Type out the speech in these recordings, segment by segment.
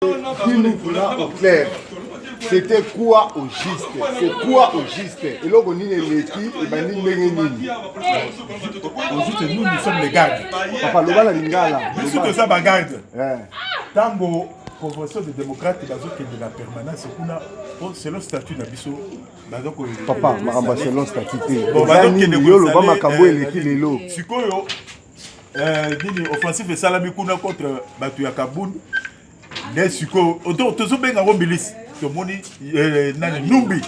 Qui nous voulons au clair. C'était quoi au juste? C'est quoi au juste? Eloko nini eleki ebandi ndenge nini? Au juste, nous, nous sommes les gardes. Papa loba na lingala. Biso toza ba garde. Tango convention de démocrate bazokende na permanence kuna po selon statut na biso bazoko Papa makambo ya selon statut te. Bon, Eza bazokende nini yo loba koinstaller, makambo eleki nani. lelo. Sikoyo nini offensive esalami kuna contre bato ya Kabund nde sikoyo tozobenga yango milice. Tomoni nani Numbi,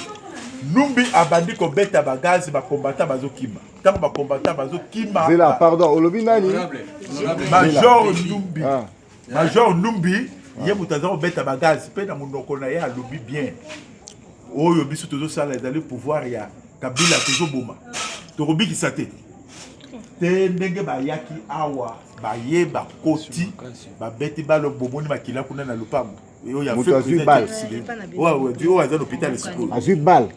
Numbi abandi kobeta bagaz, bakombata bazokima. Ntango bakombata bazokima, Zela, pardon, olobi nani? Major Numbi. Ah. Major Numbi ye moto aza kobeta bagaz mpe na monoko na ye alobi bien: oyo biso tozosala ezali pouvoir ya Kabila, tozoboma, tokobikisa te. Te ndenge bayaki awa, baye bakoti, babeti balo, bomoni makila kuna na lupango oyo ya Moto feu azwi président balle. Tshisekedi. Oyo aza na hôpital sikoyo. Azwi balle.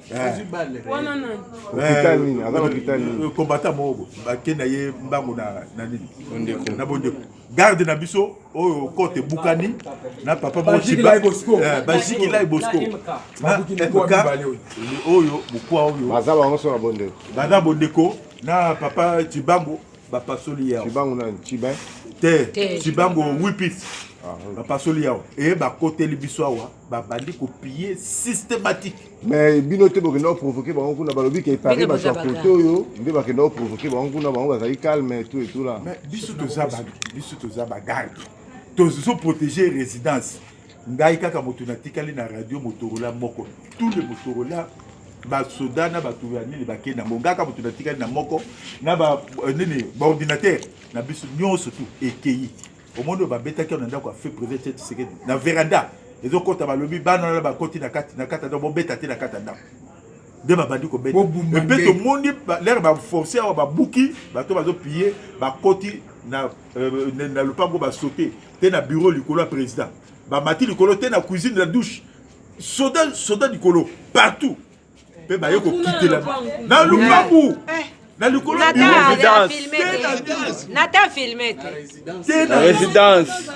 Wana nani? Hôpital nini? Aza na hôpital nini? Combattant moko boye bake na ye mbango na nini, na bondeko. Garde na biso oyo kote ebukani na papa moko. Bajikila Bosco. Bajikila Bosco na Babuki mikuwa MK mibale oyo. Oyo mokwa oyo. Baza bango so na bondeko. Baza bondeko na papa Cibango, bapasoli yawo. Chibango nani? Chibin? Te. Te. Cibango wipis. Ah, ok. Bapasoli yawo eye, bakoteli biso awa, babandi kopiller systématique. Mais bino te bokenda koprovoquer bango kuna? Balobi ke epari Bino bato ya boza kote oyo nde bakenda koprovoquer bango kuna, bango bazali calme, tout et tout là. Mais biso toza bagarde, tozoprotéger résidence. Ngai kaka moto natikali na radio Motorola moko. Tous les Motorola, basoda na bato ya nini bakende yango. Ngai kaka moto natikali na moko na ba nini, baordinateur na biso nyonso tu ekei. Omoni oyo babetaki na ndako ya feu président Tshisekedi, na veranda ezokɔta, balobi bana wana bakoti na kati ya ndako, bobeta te na kati ya ndako. Nde babandi kobeta. Bobumba epe nde. Tomoni l'heure baforce awa, babuki bato bazopiller, bakoti na lopango, basote te na bureau likolo ya président, bamati likolo te na cuisine, na douche, soda soda likolo partout, mpe baye kokitela na lupangu na likolo. Nata bureau filme te, nata filme te. Te na résidence.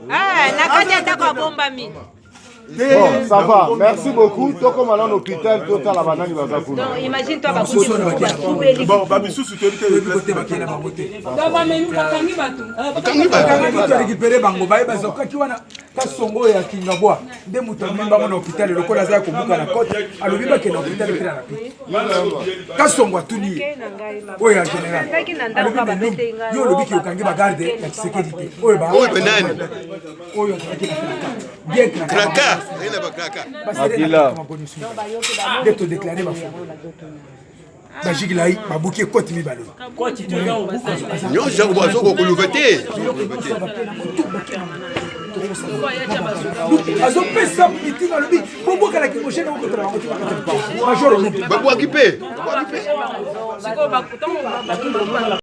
Eh, na kati ya ndako abombami. Te. Bon, ça va, merci beaucoup. Tokóma nano hôpital, totala banani baza kuna. Donc imagine toi, bakuti batubeli. Bon, bamisusu toyebi te. Toyebi kote bakende bango te. Donc bamemi, bakangi bato. Bakangaki, torécupérer bango, baye bazokaki wana. Kasongo oyo ya Kingabwa nde moto amemi bango na hôpital. Lokola aza ya kobuka na kote, alobi bakende na hôpital te na rapide. Kasongo atuni ye oyo ya général, alobi: mais yo olobiki okangi bagarde ya Tshisekedi te, oyo Oyo mpe nani? Oyo azalaki na bien. Kraka aye na bakraka. Makila. Nde todéclarer bafo bajikilai, babuki ekoti mibale. Nyonso yango azokokoluka te. Azopesa meeting, alobi bobwakalaki moshene okotala bango te bakati lupango, major Onubi. Babwaki mpe, babwaki mpe. Sikoyo ntango